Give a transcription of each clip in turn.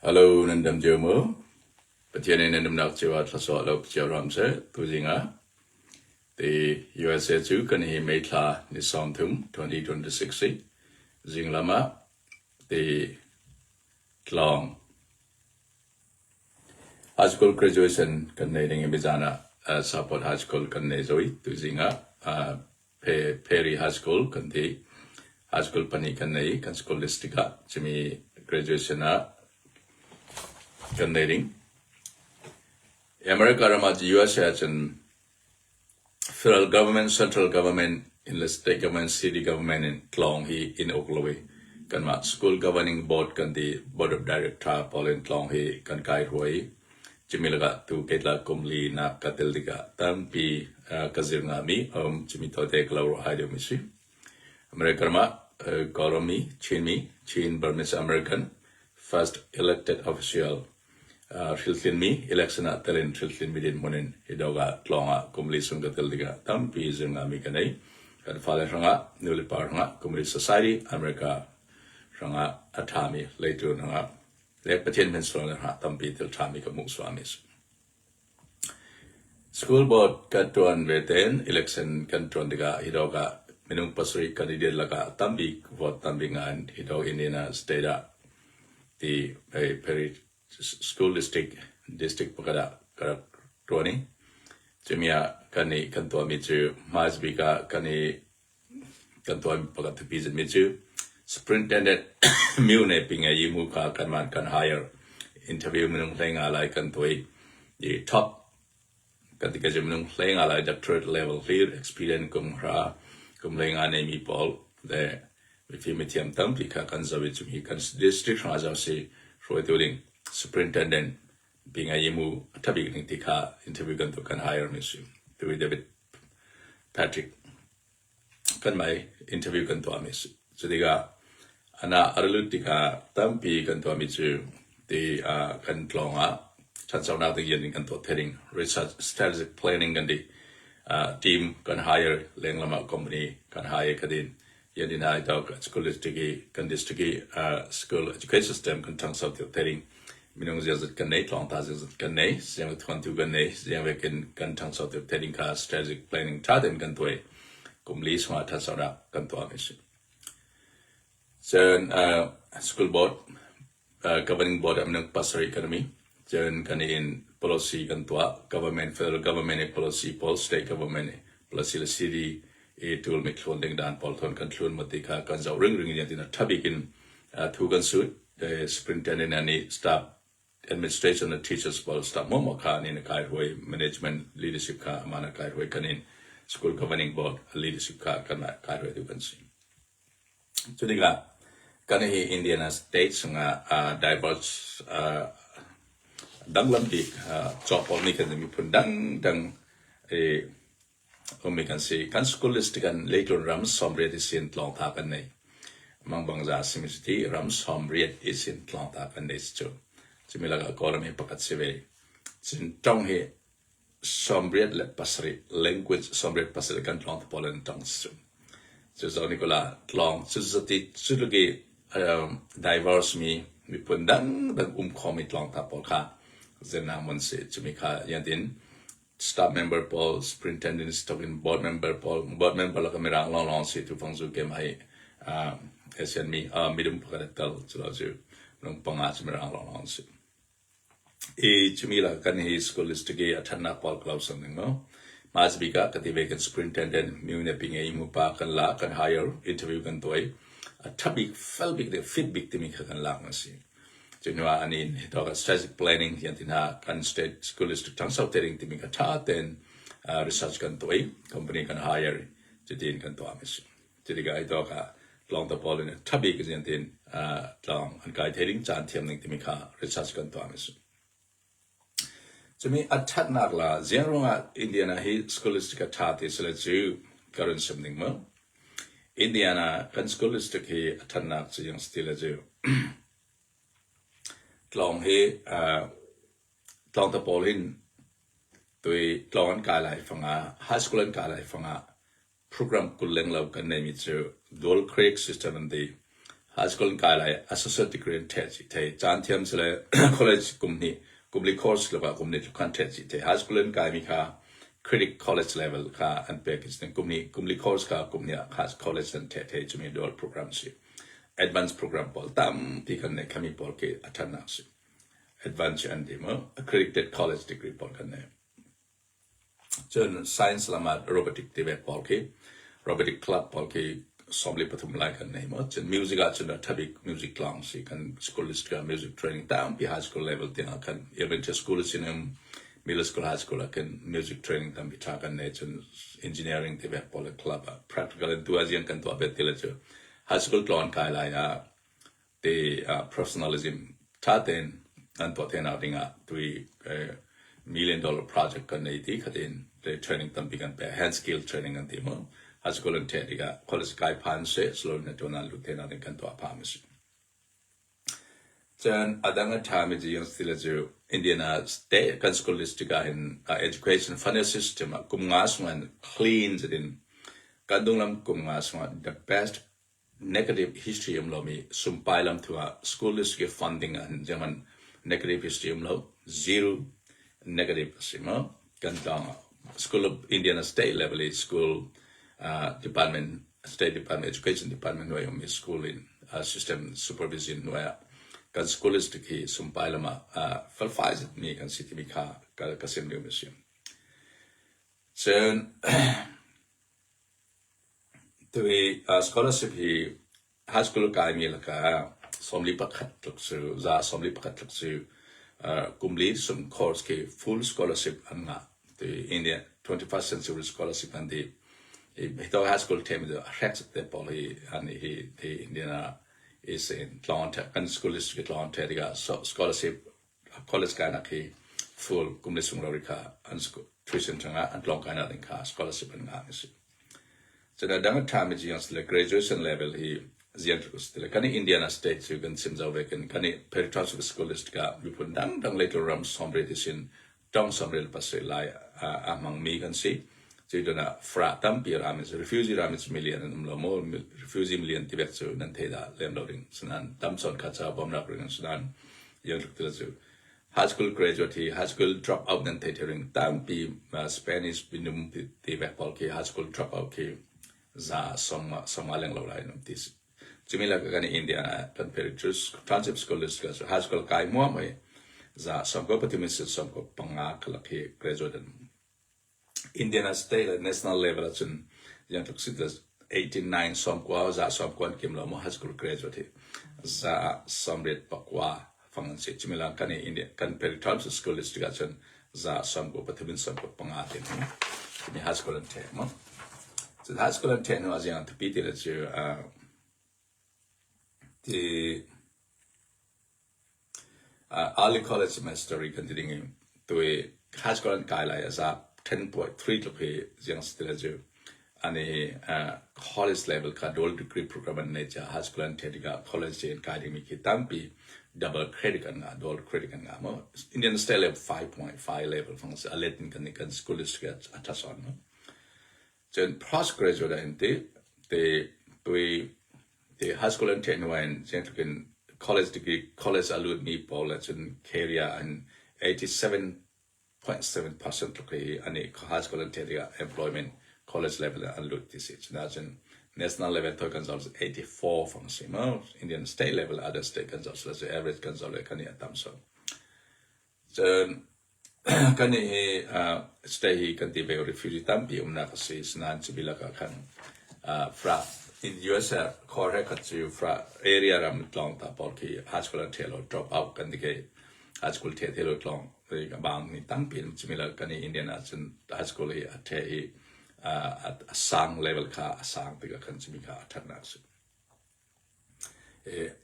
Hello, nan dam cio maw? Pathian in nan umnak cio ah thlasawh lo cio ram seh. Tuzing ah ti USA cu kan hi May thla ni 30 2026 si. Zinglam ah ti tlawng High school graduation kan nei ding i mizan ah Support High School kan nei zoi. Tuzing ah Perry High School kan ti. High school pahnih kan nei kan school district ah cumi graduation ah kan nei ding. America ram ah USA ahcun federal government, central government, in le state government, city government in tlawng hi in uk lo i kanmah school governing board kan ti board of director pawl in tlawng hi kan kai hruai i Cumi lakah tu keitla kum li nak ka tel tikah tampi ka zir ngami a um. Cumi tawite ka lo ruah hai deuhmi si. America ram ah Kawlrammi, Chinmi, Chin Burmese American first elected official hriltlinmi election ah tel in hriltlinmi dinhmun in hi dawk ah tlawng ah kum li chung ka tel tikah tampi zir ngami ka nei. Kan fale hrangah, nulepa hrangah, community society America hrangah a ṭhami leitu hrangah le Pathian min sual hna tampi thil ṭhami ka hmuh suami a si. School board kan ṭuan ve tein election kan ṭuan tikah hi dawk ah minung pasarih candidate lakah tambik vote tambik ngai in hi dawk Indiana state ah ti hei Perry School District district pakhat ah ka rak ṭuan i cumi ah kan i kan tuahmi cu hmaisabik ah kan i Kan tuahmi pakhat thupi zitmi cu Superintendent Myone Pingayimu kha kanmah kan hire. Interview minung 15 lai kan tuah i top kan ti ka minung 15 lai doctorate level hlir experience kum hra kum 15 neimi pawl le mifim mithiam tampi kha kan zoh i cumi kan district hrang ah zoh si hruaitu ding Superintendent Pingayimu a ṭha bik ning ti kha interview kan tuah kan hire mi si. Tu David Patrick kanmah i interview kan tuahmi a si. Cu tikah anah a ra lut tikah tampi kan tuahmi cu ti kan tlawng ah ṭhanchonak ding in kan tuah thai ding research strategic planning kan ti. Team kan hire lenglam ah company kan hire ka din. Yan din ai dok school district i kan district i school education system kan ṭhangso tiu thai ding. Minung ziazat kan nei, tlawngta ziazat kan nei, siang thuantu kan nei, siang vekin kan ṭhangso tiu thai ding kha strategic planning ṭha tein kan tuah i kum li chungah ṭhansonak kan tuah mi si. Cun school board governing board ah minung pasarih kan um i cun kan in policy kan tuah government federal government i policy pawl state government i policy le city i tul mi thlun ding dan pawl thon kan thlun ma ti kha kan zoh ringring in tin a ṭha bik in thu kan sut superintendent nih staff administration le teachers pawl staff mo mo kha nin kai hruai management leadership kha amana kai hruai kan in school governing board leadership kha kan kai hruai tu kan si. Cu tikah kan hi Indiana State chungah diverse danglam bik cawkpawlh mi kan miphun dangdang i ummi kan si. Kan school list kan leitlun ram 80 i sin tlawngtha kan nei. Mangbangza simi si ti ram 80 i sin tlawngtha kan nei si cu. Cumi lakah Kawlram hi pakhat si ve. Cun tong hi 87 language 87 kan tlawng te pawl an tong si cu. Cu zo Nikola tlawng cu zati cu tluk i diverse mi miphun dangdang um khomi tlawng ta pawl kha zenang mon si cumi kha yantin staff member pawl superintendent stock in board member pawl board member laka mirang lawnglawng si tu fang zu kem ai ASEAN mi midum pakhat tal cu lo cu nung panga cu mirang lawnglawng si. I cumi la kan hi school district i a ṭhatnak pawl ka lo sang ning mu. Mah bik ah ka ti ve kan superintendent myu ne pi ngei mu pa kan la kan hire interview kan tuai. A ṭha bik fel bik le fit bik timi kha kan lak na si. Cu hnu ah anin hi tawk strategic planning hian ti hna kan state school district ṭhangso te ding timi kha ṭha tein research kan tuai company kan hire cutin kan tuah mi si. Cutikah hi tawk ah tlawng te pawl in ṭha bik in tiin tlawng an kai thei ding caan thiam ning timi kha research kan tuah mi si. Cumi a ṭhatnak la ziang ruangah Indiana hi school district a ṭha ti si le cu ka run sim ning mu. Indiana kan school district hi a ṭhatnak cu yang si ti le cu tlawng hi tlawng te pawl hin tui tlawng an kai lai fangah high school an kai lai fangah Program 20 lenglo kan neimi cu dual credit system an ti. High school in kai lai associate degree in ṭheh chih thei. Caan thiam si le college kum hnih kum li course tluk ah kum hnih tluk khan ṭheh chih thei. High school in kaimi kha credit college level kha an pek i kum hnih kum li course kha kum hnih ah kha college an ṭheh thei cumi dual program si. Advanced program pawl tampi kan nei khami pawl khi a ṭhatnak si. Advanced an ti mu. Accredited college degree pawl kan nei. Cun science lam ah robotic ti ve pawl khi robotic club pawl khi 43 lai kan nei mu. Cun music ah cun a ṭha bik music lawng si kan school district ah music training tampi high school level tiang ah khan elementary school sin in middle school high school ah khin music training tampi ṭha kan nei. Cun engineering ti ve pawl le club ah practical in tu ah ziang kan tuah ve ti le cu high school tlawn kai lai ah te professionalism ṭha tein an tuah te nak ding ah tui $1 million project kan nei ti khatin te training tampi kan pe, hand skill training an ti mu. High school an ṭhe tikah college kai phan se slow na tuan an lut te nak ding kan tuah phah mi si. Cun adang a ṭha mi ji ang stile cu Indiana State kan school district ah hin education funding system ah kum nga sung clean zetin kan dunglam kum nga sung the best negative history um lomi sumpai lam thu ah school district funding ah hin zeman negative history um lo, zero negative a si mo. Kan tlang school of Indiana State level i school department, state department, education department nuai um i school in system supervision nuai ah kan school district hi sumpai lam ah felfai zet mi kan si timi kha ka sim ding mi si. Cun Tui scholarship hi high school kaimi lakah 41 tluk cu, 41% tluk cu kum li sum course khi full scholarship an ngah. Tui India 21st century scholarship an ti. Hi to high school ṭhemi cu a hrek te pawl hi an hi hi Indiana is in tlawng kan school district tlawng ṭhe tikah scholarship college kainak hi full kum le sung rori kha an tuition tangah an tlawng kainak ding kha scholarship an ngah a si. Cun a dang a ṭhami cu le graduation level hi ziang tluk a si le kan i Indiana State cu kan chim zau ve kan kan i Perry Township School District ah miphun dangdang leitlung ram 70 ti sin tong 37 lai a hmangmi kan si. Cui don ah fra tampi rami cu refugee rami cu million an um lo maw, refugee million ti vek cu nan thei dah lem lo ding sanan tam chon kha cha bawmnak ring an sanan yang tluk tila cu high school graduate hi high school drop out nan thei ring tampi Spanish binum ti vek pawl khi high school drop out khi za song song leng lo lai num ti. Cumi lak kan India kan Perry Township School District high school kai muam mai 93 in 95 khalak hi graduate an. Indiana state le national level ahcun yang tluk si 89 90 190 an kim lo maw high school graduate hi 89% fang an si. Cumi lang kan i India kan Perry Township School District ahcun 93 in 95 te hnu high school an ṭheh maw. Cun high school an ṭheh hnu ah ziang thupi ti le cu ti Early college semester i kan ti ding i tu i high school an kai lai a za 10.3 tluk hi ziang si ti le cu an i college level kha dual degree program an nei caah high school an ṭhiah tikah college in kai dingmi khi tampi double credit an ngah, dual credit an ngah maw. Indian state level 5.5 level fang si a let in kan kan school district a ṭha sawn no. Cun postgraduate in ti te tui te high school an ṭhiah hnu in ziang tluk in college degree college a lutmi pawl le cun career an 87.7% tluk hi an i high school an ṭhiah tikah employment college level in an lut ti si. Cun ahcun national level thoi kan zoh 84 fang si maw, Indian state level, other state kan zoh sila cu average kan zoh le kan i a tam so. Cun kannih hi state hi kan ti ve refugee tampi umnak a si. Sinain cubi lakah khan fra in US ah khor he khat cu fra area ram tlawngta pawl khi high school an ṭhial lo, drop out kan ti khi high school ṭhial thei lo tlawng bang mi tampi an cumi la kan i Indian ahcun high school hi a ṭhe i a sang level kha a sang tikah khan cumi kha a ṭhatnak a si.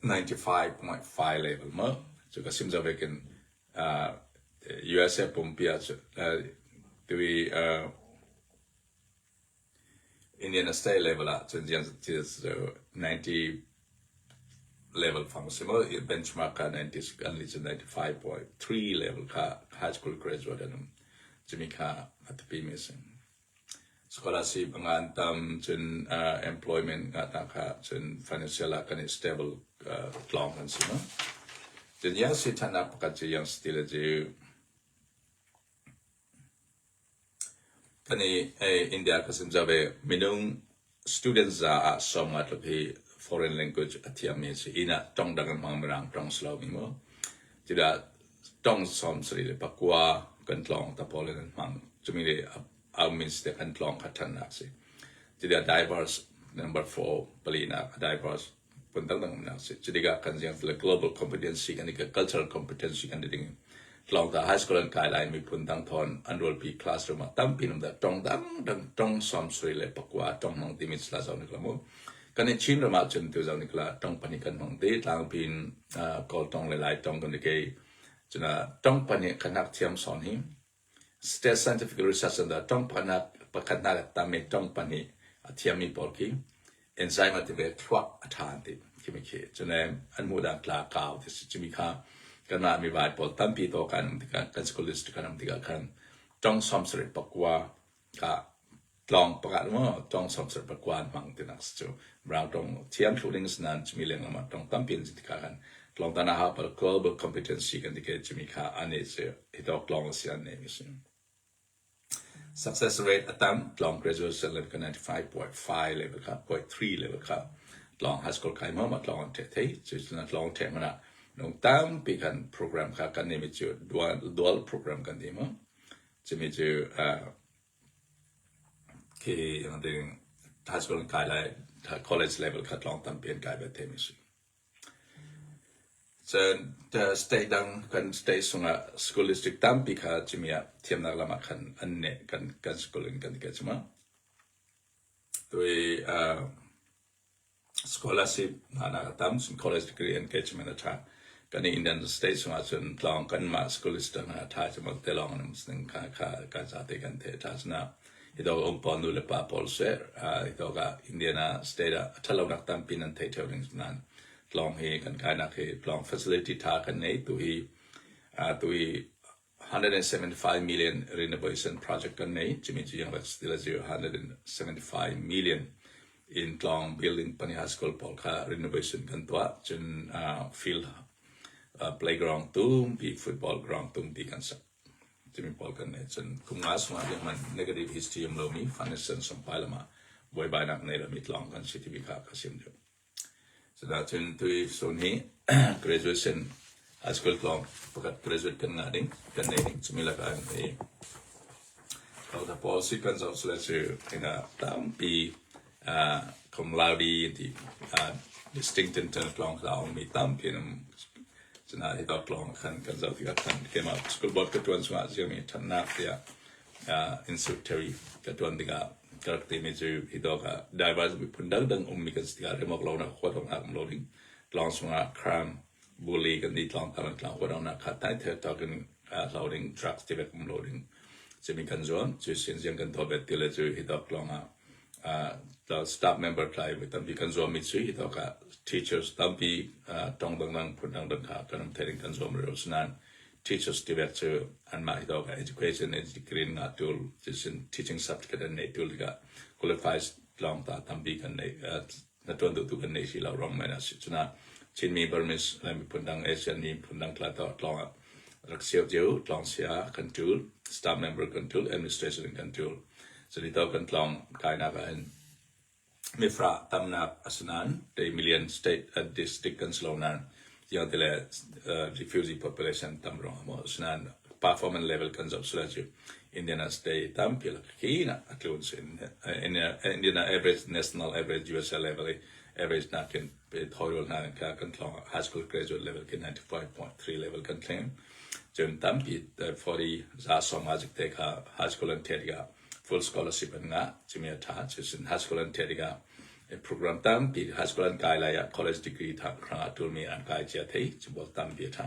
95.5 level maw cu ka sim zau vekin USA pumpi ah tui Indian state level ah cun 90 level fang si maw, benchmark kha 90 an li cu 95.3 level kha high school graduate an um cumi kha a tipi mi a si. Scholarship a ngan tam cun employment ngah ta kha cun financial ah kan i stable tlawng kan si no. Cun yang si thannak pakhat cu yang si ti le cu Kan i India ka sim zau ve. Minung student za ah 50 tluk hi foreign language a thiammi an si. Inn ah tong dang an hmang Mirang tong si lomi mu. Cudah tong 79 kan tlawng ta pawl in an hmang. Cumi le a means te kan tlawng kha ṭhannak si. Cudah diverse number four palinak a diverse phun dangdang umnak si. Cutikah kan ziang le global competency kan i cultural competency kan i ding. Tlawngta high school an kai lai miphun dang thawn an rualpi classroom ah tampi num dah tong dang dang tong 79 tong hmang timi sila zau nik la mu. Kan i Chin ram ah cun tu zau nik la tong pahnih kan hmang ti tlangpin kawl tong le lai tong kan i kei. Cuna tong pahnih khanak thiam son hi State Scientific Research Center tong pakhatnak a tam i tong pahnih a thiammi pawl khi enzyme a ti ve thluak a ṭha an ti khimi khi cun an hmuh dan tla kau ti si cumi kha kanmah mivai pawl tampi to kan um tikah kan school district kan um tikah khan tong 79 ka tlawng pakhat maw tong 79 an hmang tinak si cu Brown tong thiam thlu ding sinan cumi lenglam ah tong tampi an si tikah khan tlawng tan a hau global competency kan ti ke cumi kha an i cu hi tawk tlawng a si an nei mi si. Success rate a tam tlawng graduation level ka 95.5 level kha 0.3 level kha tlawng high school kai ma ma tlawng an the thei cu cun tlawng the mana nung tampi kan program kha kan nei mi cu dual dual program kan ti ma cumi cu khi ding high school kai lai college level kha tlawng tampi an kai ve the mi si. Cun state dang kan state sungah school district tampi kha cimi ah thiamnak lam ah khan an neh kan kan school in kan ti cu ma. Tui scholarship hna a tam cun college degree an kai cun a tha. Kan i Indian state sungah cun tlawng kanmah school district hna a tha cu te lawng an um ning kha kha kan zate kan the tha cun hi dawk um pawl nu le pa pawl seh hi dawk ah Indiana state ah a ṭhatlonak tampi nan theih ṭheo ding nain tlawng hi kan kainak hi tlawng facility ṭha kan nei tu hi tu hi 175 million renovation project kan nei cumi cu yang rak still 175 million in tlawng building pani high school pawl kha renovation kan tuah cun field playground tumpi football ground tumpi kan sak Timi pawl kan neih cun kum nga chungah zeihmanh negative history um lomi financial sungpai lam ah buaibainak nei lomi tlawng kan si timi kha ka sim deuh. Cudah cun tui sun hi graduation high school tlawng pakhat graduate kan ngah ding kan nei ding cumi lakah an i Dr. Paul si kan zoh sule cu hina tampi cum laude ti distinct tlawng kha a ummi tampi an um. Cunain hi tlawng khan kan zoh tikah khan keimah school board ka ṭuan chungah ziami ṭhatnak tiah instructor ka ṭuan tikah ka rak timi cu hi dawk ah diverse miphun dangdang ummi kan si tikah remawk lonak huatawknak um lo ding tlawng chungah crime bully kan ti tlawng tang tlang huatawknak kha tai the tawk in hlo ding drugs ti vek um lo ding cimi kan zuam cu sin ziang kan tuah bet ti le cu hi dawk lawng ah staff member tlai mi tampi kan zuam mi cu hi tawk ah teachers tampi tong dangdang phun dangdang kha kan um thei kan zuam rih asinain teachers ti vek cu anmah hi tawk ah education degree nga tul sin teaching certificate an nei tul tikah qualified lawng ta tampi kan nei na tuan duh tu kan nei si lo rong men a si cuna Chinmi Burmese lai miphun dang Asian mi phun dang tla to tlong ah rak siau cio tlong sia kan tul staff member kan tul administration kan tul Cuni to kan tlawng kainak ah hin mifra tamnak a si nain tei million state district kan si lo nain tiang te le refugee population tam ruang ah maw a si nain performance level kan zoh sila cu Indiana state tampi lak khi na a tlun sin Indiana average national average USA level i average nakin thawirul hna kha kan tlawng high school graduate level khi 95.3 level kan thleng. Cun tampi 40 za sawm nga zik te kha high school an ṭhiah tikah full scholarship an ngah. Cumi a ṭha. Cucun high school an ṭhiah tikah program tampi high school an kai lai ah college degree hrang ah ṭulmi an kai cia thei. Cu bal tampi a ṭha.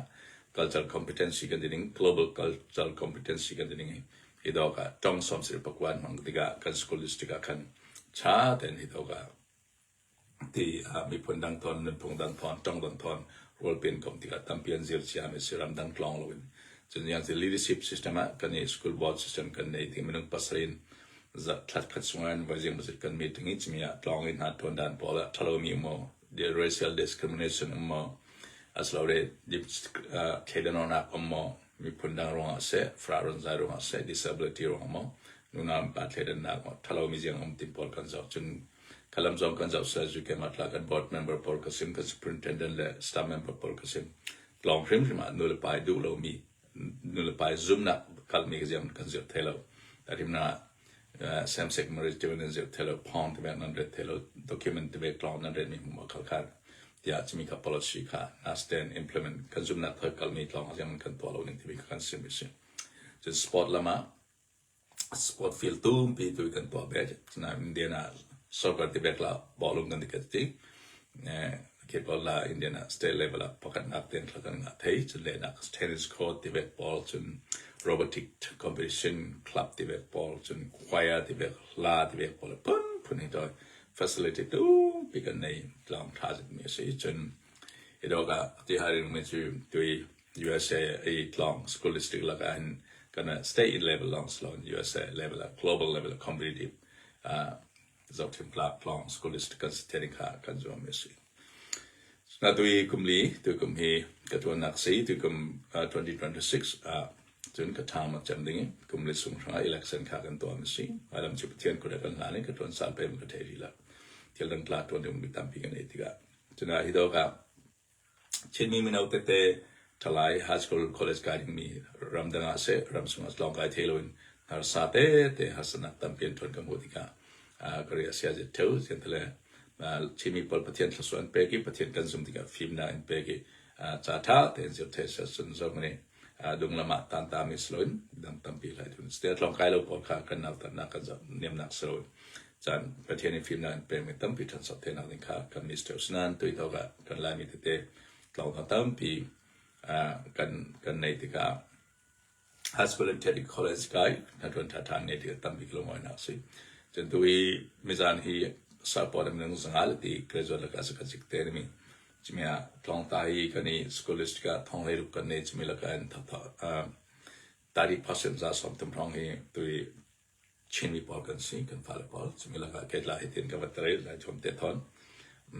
Cultural competency kan ti ding, global cultural competency kan ti ding hi hi dawk ah tong 74 hmang tikah kan school district ah khan ṭha tein hi dawk ah ti miphun dang thawn, nunphung dang thawn, ṭong dang thawn rualpi an komh tikah tampi an zir ciami a si, ramdang tlawng loin. Cun yang leadership system ah kan i school board system kan nei ti minung pasarih in. Zarh khat chung ah voi zeimawzat kan meeting i cimi ah tlawng in hna ṭuan dan pawl ah ṭhalomi um maw, racial discrimination um maw, asilole thleidanawnak um maw, miphun dang ruangah seh, farah runzai ruangah seh, disability ruangah maw, nunau pa thleidannak maw, ṭhalomi ziang um ti pawl kan zoh. Cun khalam zong kan zoh seh, zukem ah tla kan board member pawl ka sim, kan superintendent le staff member pawl ka sim. Tlawng hrimhrim ah nu le pa i duh lomi nulepa i zumnak kalmi ziang kan zirh thai lo. Rimna same sex marriage te nan zirh thai lo, porn te nan ret thai lo, document te tlong nan ret mi hmu khal khan tiah chimi kha policy kha na stand implement kan zumnak thar kalmi tlong ziang kan tuah lo ning timi kha kan sim si. Cun sport lama sport field tumpi tu kan tuah ve. Cuna Indiana soccer ti bek la ballroom kan ti ka ti. Football la Indiana state level ah pakhatnak ten thla kan ngah thei. Cun lehnak tennis court ti bek pawl cun robotic competition club ti bek pawl cun choir ti bek hla ti bek pawl phun phun hi toi facility tumpi kan nei tlang tha mi a si. Cun hi dawk ah ti harin mi cu tui USA i tlawng school district lakah hin kan state level lawng si loin USA level ah global level ah competitive zohthim tlak tlawng school district kan si te kha kan zuam mi a si. Na tui kum li tu kum hi ka tuannak si tu kum 2026 ah cun ka term a cem ding i kum li sung hrangah election kha kan tuah mi si. Hmailam cu Pathian kut ah kan hlan i ka tuan sal pe ka thei rih lo. Thil dang tla tuan ding mi tampi kan ei tikah cuna hi dawk ah Chinmi mino tete ṭhalai high school, college kai dingmi ramdang ah seh, ramchung ah tlawngkai thei loin harsa tete harsatnak tampi an ṭuan ka hmuh tikah ka ri a sia zet ṭheo. Ziantale Chinmi pawl Pathian thluachuah an pek i Pathian kan zumh tikah fimnak in pek i ca ṭha tein zir thei seh cun zong nih dunglam ah tantami si loin dang tampi hlai dun. State tlawngkai lo pawl kha kan nautatnak kan niamnak si loin caan Pathian in fimnak in pekmi tampi ṭhancho thenak ding kha kan miss ṭheo. Sinain tuitawk ah kan Laimi tete tlawngthang tampi kan kan nei tikah high school and technical college kai hnaṭuan ṭhaṭha an nei tikah tampi ka lungawinak si. Cun tu hi mizan hi support minung zanga le ti graduate lakah si kan sik te mi cumi ah tlawngta hi kan i school list ka thong hlei ruk kan nei cumi lakah in 30% za 30 hrawng hi tui Chinmi pawl kan si, kan fale pawl. Cumi lakah keitla hi tin ka va taril, lai thuam te thawn.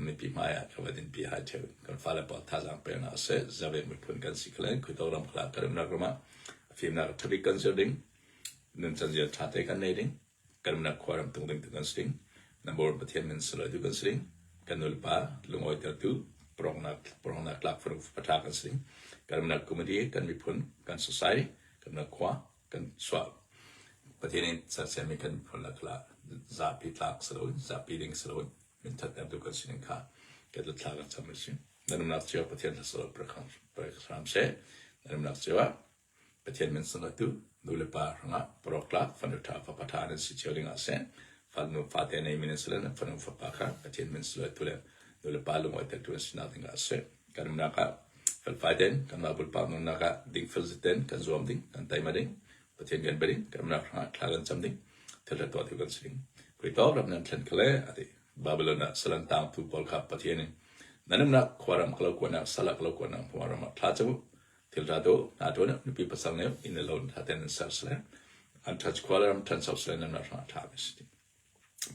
Mipi hmai ah ka va din pi hai theu. Kan fale pawl thazaang peknak a si. Zave miphun kan si khalen, khuito ram khala kan umnak ram ah fimnak thabik kan zir ding, nuncan zia tha te kan nei ding, kan umnak khua ram tung ding tu kan si ding, nambor Pathian min sulawi tu kan si ding, kan nulepa lungawi tertu porongnak porongnak tlak fanu patha kan si ding, kan umnak community, kan miphun, kan society, kan umnak khua, kan chuah Pathian in sersiammi kan miphun lakah zapi tlak si loin zapi ding si loin minthatnak tu kan sining kha kan thla kan cam a si. Nan umnak cio Pathian thlasalo hram seh. Nan umnak cio ah Pathian min sungatu nu le pa hrangah parok tlak fanu ṭha fapa ṭha nan si cio ding ah seh. Fanu fate nei min sile nan fanu fapa kha Pathian min sungatu le nu le pa lungawi tertu an sinak ding ah seh. Kan umnak ah felfai tein kanmah bulpak nunnak ah dingfel ziten kan zuam ding, kan teima ding, Pathian kan bia ding, kan umnak hrangah thla kan cam ding, thil ṭha tuah tu kan si ding. Khuitawk ram nan thlen khale ati Babylon ah sal an tangtu pawl kha Pathian in nan umnak khuaram kalo kuanak sal ah kalo kuanak khuaram ah thla cam u thil ṭha tu hna ṭuan u nupi pasal ne inn le lo ṭha tein nan ser sile an ṭhat khuaram ṭhancho sile nan umnak hrangah ṭha mi si.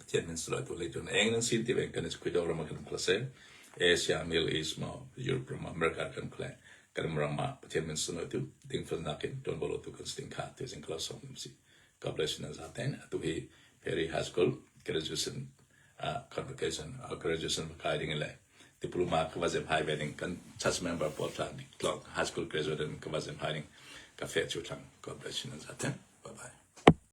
Pathian min silo tu lei cun eng nan sin ti ve kan is khuido ram kan khala se Asia Middle East mo Europe ram America kan khala kan ram ma Pathian min silo tu dingfel nakin ton bolo tu kan sting kha tu jing kala som si God bless you na za ten atu hi Perry High School graduation convocation graduation kai ding le diploma ka va zem hai ve ding kan church member pawl thlang high school graduate ka va zem hai ding ka fe chu thlang God bless you na za ten.